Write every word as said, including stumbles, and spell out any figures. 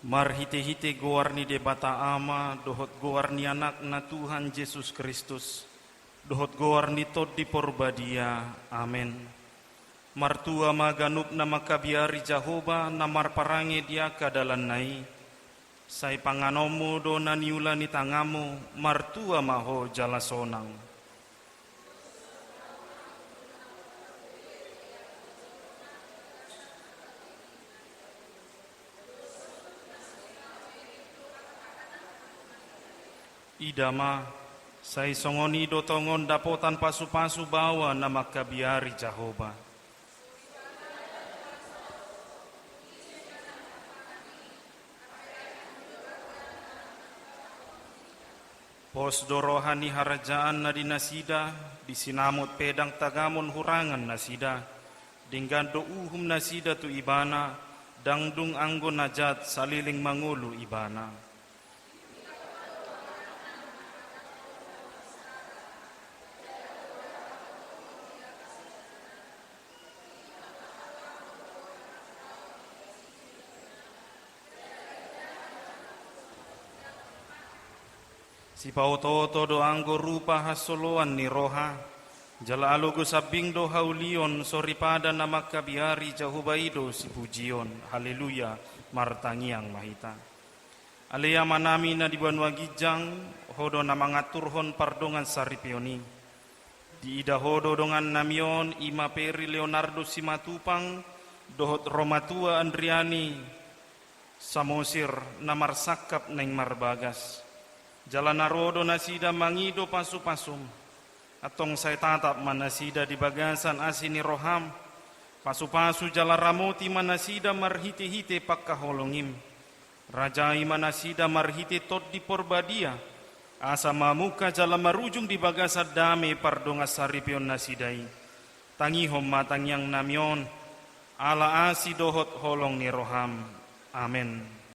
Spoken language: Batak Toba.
Marhite-hite goar ni Debata Ama dohot goar ni Anakna Tuhan Jesus Kristus dohot goar ni Tondi Porbadia. Amen. Martua ma ganup na mangkabiari Jahowa na marparange di angka dalanna i. Sai panganonmu do na niula ni tanganmu, martua ma ho jala sonang. Ida ma, sai songon i do tongon dapotan pasu-pasu baoa na mangkabiari Jahowa. Pos do roha ni harajaan na di nasida, di sinamot pe ndang tagamon hurangan nasida, denggan do uhum nasida tu Ibana, ndang dung anggo na jat saleleng mangolu Ibana. Sipaoto-oto do anggo rupa hasoloan ni roha, jala alogo sambing do haulion, soripada na mangkabiari Jahowa i do sipujion. Haleluya. Martangiang ma hita. Ale Amanami na di banua ginjang, Ho do na mangaturhon pardongan saripeon i. Diida Ho do dongannami on, i ma Peri Leonardo Simatupang dohot Romatua Andriani Samosir na marsangkap naeng marbagas. Jala na ro do nasida mangido pasu-pasum. Antong sai tatap ma nasida di bagasan asi ni roham. Pasu-pasu jala ramoti ma nasida marhite-hite pangkaholongim. Rajai ma nasida marhite Tondi Porbadia, asa mamungka jala marujung di bagasan dame pardongan saripeon nasida i. Tangihon ma tangiangnami on, ala asi dohot holong ni roham. Amen.